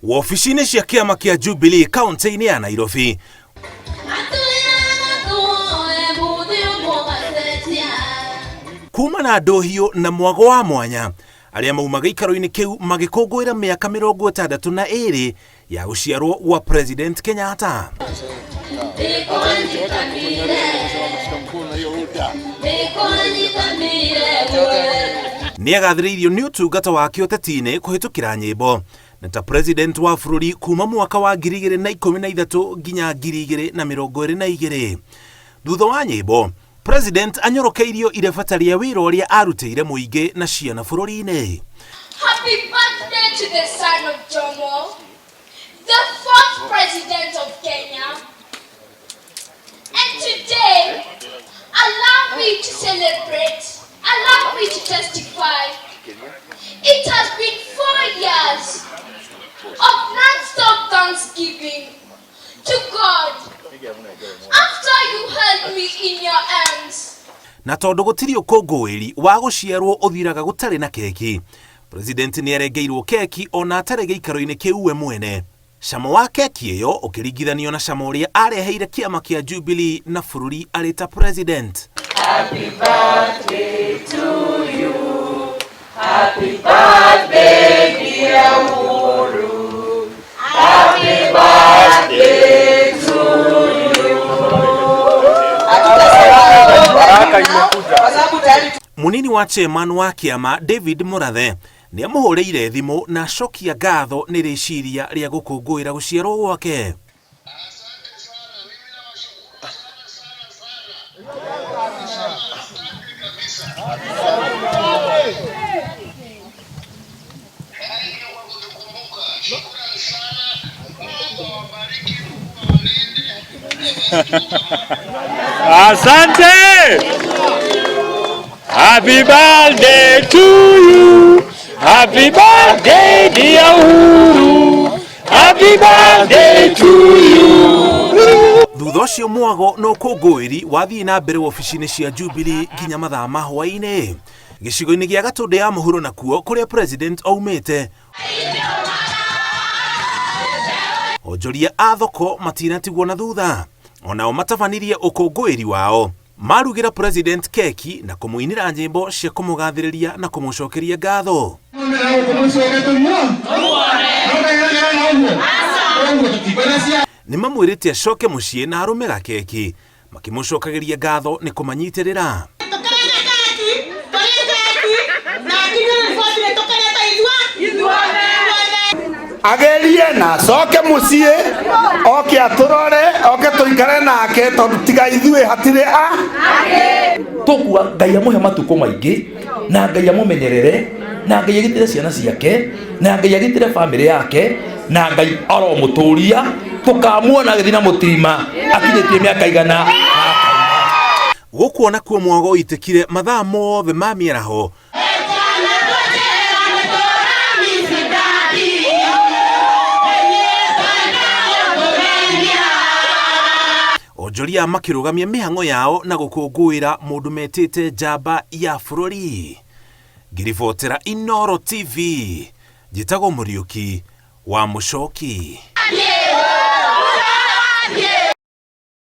Wobici-inĩ cia kĩama kĩa Jubilee kaunti-inĩ ya Nairobi, kuma na ndũhiũ na mwago wa mwanya arĩa mauma gĩikaro-inĩ kĩu magĩkũngũĩra mĩaka 62 ya gũciarwo gwa President Kenyatta. Nĩ agathĩrĩirio nĩ ũtungata wake ũteti-inĩ kũhĩtũkĩra nyĩmbo na ta President wa bũrũri kuma mwaka wa 2013 nginya 2022. Thutha wa nyĩmbo, President anyorokeirio irebata rĩa wĩra ũrĩa arutĩire mũingĩ na ciana bũrũri-inĩ. Happy birthday to the son of Jomo, the fourth president of Kenya. And today, allow me to celebrate, allow me to testify. It has been 4 years of non-stop thanksgiving to God after you held me in your arms. Na tondũ gũtirĩ ũkũngũĩri wa gũciarwo ũthiraga gũtarĩ na keki, President nĩ arengeirwo keki ona atarĩ gĩikaro-inĩ kĩu we mwene. Cama wa keki ĩyo ũkĩringithanio na cama ũrĩa areheire kĩama kĩa Jubilee na bũrũri arĩ ta president. Happy birthday to you. Happy birthday, dear Uhuru. Happy birthday to you. Baraka imekuja. Munini wa chairman wa kĩama David Murathe nĩ amũhũrĩire thimũ na acokia ngatho nĩ rĩciria rĩa gũkũngũĩra gũciarwo gwake. Asante sana, mimi nawashukuru sana sana sana. Asante kabisa. Thank you kwa kutukumbuka. Shukrani sana. Mungu awabariki, Mungu awalinde. Asante. Happy birthday to you. Happy birthday dear Uhuru. Happy birthday to you. Thutha ũcio mwago na ũkũngũĩri wathiĩ na mbere wobici-inĩ cia Jubilee nginya mathaa ma hwaĩ-inĩ. Gĩcigo-inĩ gĩa Gatũndũ ya mũhuro nakuo kũrĩa president aumĩte, onjoria a thoko matinatigwo na thutha, onao matabanirie ũkũngũĩri wao marugĩra president keki na kũmũinĩra nyĩmbo cia kũmũgathĩrĩria na kũmũcokeria ngatho. Nĩ mamwĩrĩte acoke mũciĩ na arũme gakeki makĩmũcokagĩria ngatho nĩ kũmanyitĩrĩra. Tũkarege keki, tũrĩe keki, na nginya riboti tũkenete ithuothe. Agerie na acoke mũciĩ oke atũrore oke tũikare nake tondũ tiga ithuĩ hatirĩ a Tũkua Ngai amũhe matukũ maingĩ na Ngai amũmenyerere na Ngai agitĩre ciana ciake na Ngai agitĩre bamĩrĩ yake na Ngai aromũtũria tũkamuona agĩthiĩ na mũtirima akinyĩtie mĩaka 100. Gũkũ onakuo mwago ũitĩkire mathaa mothe ma mĩaraho. Onjoria makĩrũgamia mĩhang'o yao na gũkũngũĩra mũndũ metĩte njamba ya bũrũri. Ngĩribotera Inoro TV, njĩtagwo Mũriũki wa Mũcoki. Yeah.